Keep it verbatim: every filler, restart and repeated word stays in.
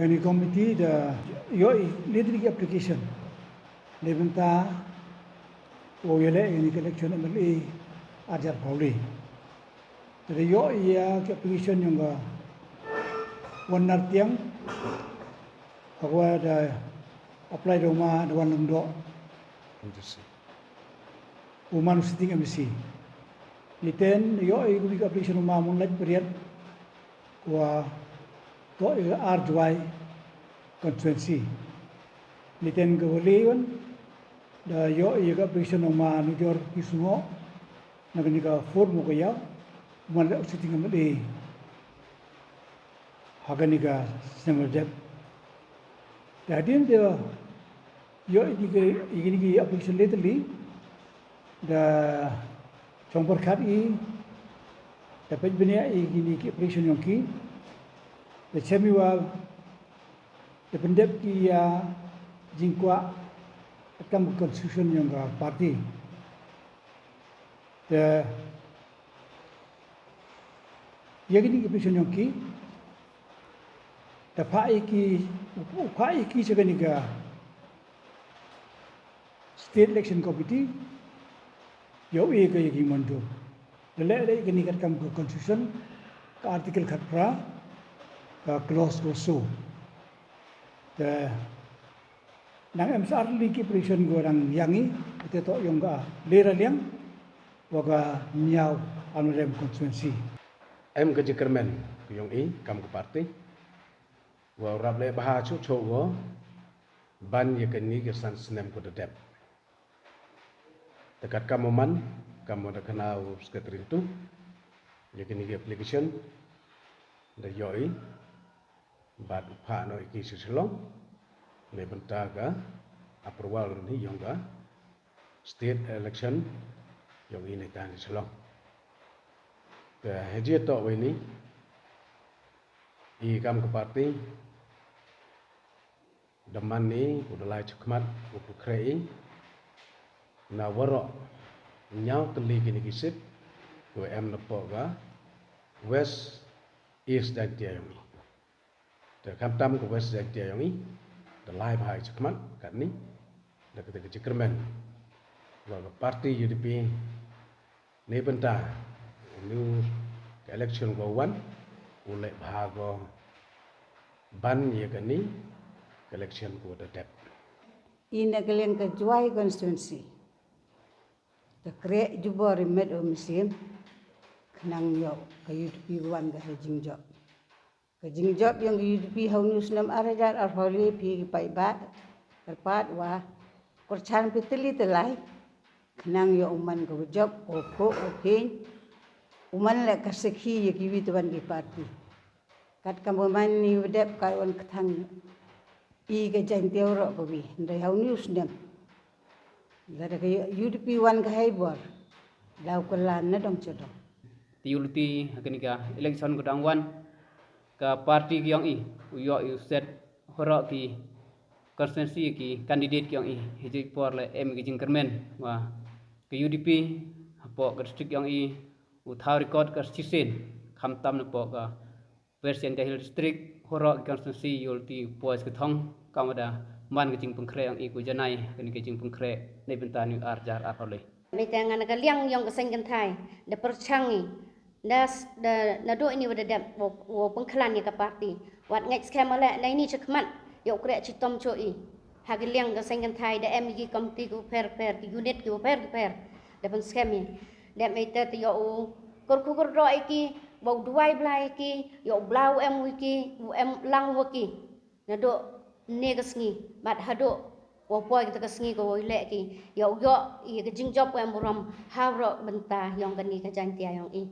Kani committee da ïoh i leit ki application. Neibynta u ïaleh ïa kani ka election M L A arjar pawli. Da ïoh ïa ki application yong ka Wannar Tiang. Hawa da apply da u ma da Wanlong Doh. U man u sitting M C. Niten ïoh i ki application u ma Moonlight Pariat. Wa toh i ar Jwai constituency. Niten ka wali wan da ïoh i ka application u ma Nujor Ki Sungo. Na kani ka four mo ka ïa u man la u sitting M L A. Ha kani ka snem dep. Da hadien da ïoh i kini ki application letter li da chong pyrkhat i da peit bniah i kini ki application yong ki da chem i wa da pyndep ki ïa jingkwah kam constitution yong ka party. Te ïa kini ki application yong ki da phah i ki phah i ki cha kani ka State Election Committee. Ïoh i ka ïa ki mandu da leh leh kani ka kam ka constitution ka article khatphra ka clause ko so. Te nang em sar li ki application ko nang ïa ngi te toh yong ka Lera Liang wa ka Miaw Amlarem constituency. Em ka jingkyrmen ka yong i kam ka party wa rap leh bha chuh chuh wa ban ïa kani ka san snem ko da dep. Te kat kam u man kam u da khana u secretary tu ïa kani ka application da ïoh i bad u phah noh i ki sha Shillong neibynta ka approval ni yong ka state election yong i neita ni Shillong. Te hajia toh wei ni i kam ka party da man ni u da lai chakhmat u pynkhreh i na waroh ñiaw tylli kini ki seat ko em na poh ka West East Jaintia yong i. Te khamtam ka West Jaintia yong i da lai bha i chakhmat katni da kata ka jingkyrmen wa ka party U D P neibynta uni ka election ko wan u leh bha ko ban ïa kani ka election ko da dep. I na ka liang ka Jwai constituency da kreh jubor i met u mynsiem khnang ïoh ka U D P wan ka ha jingjop. Ka jingjop yong ka U D P ha uni u snem ar hajar arphew lai phi ki paidbah kyrpad wa kyrchan phi tylli tylli khnang ïoh u man ka jop u phuh u phin u man leh ka sakhi ïa kiwi te wan ki party. Kat kam u man ni u dep ka wan kthang i ka Jaintia roh kawi ndai ha uni u snem. Lada ka U D P wan ka ha i bor da u kylla na dong cha dong. Te ïa u lynti ha kani ka election ka dang wan ka party ka yong i u ïoh i u set waroh ki constituency ki candidate ka yong i. Hijrih por leh em ki jingkyrmen wa ka U D P hapoh ka district yong i u thaw record ka shisien khamtam na poh ka West Jaintia Hills District waroh ki constituency ïa u lynti u poi ka thong kam da man ka jingpynkhreh yong i ko janai kani ka jingpynkhreh neibynta ni u ar hajar arphew lai. Mynta ngan ka liang yong ka seng kynthai da pyrchang i da da naduh ini wa da dep wa pynkhlaiñ ïa ka party wat ngeit skhem leh na ini chakhmat ïa u kreh chitom cho i. Ha ka liang ka seng kynthai da em ki komiti ki pher pher ki unit ki pher ki pher da pynskhem i. Dep mynta te ïa u kyrkhu kyrdoh ïa ki wa u duwai bla ïa ki ïa u bla u em wi ki u em lang wa ki. Naduh ne ka sngi bad haduh wa poi kita ka sngi ka wa leh ki ïa u ïoh ïa ka jingjop wa em burom ha roh bynta yong kani ka Jaintia yong i.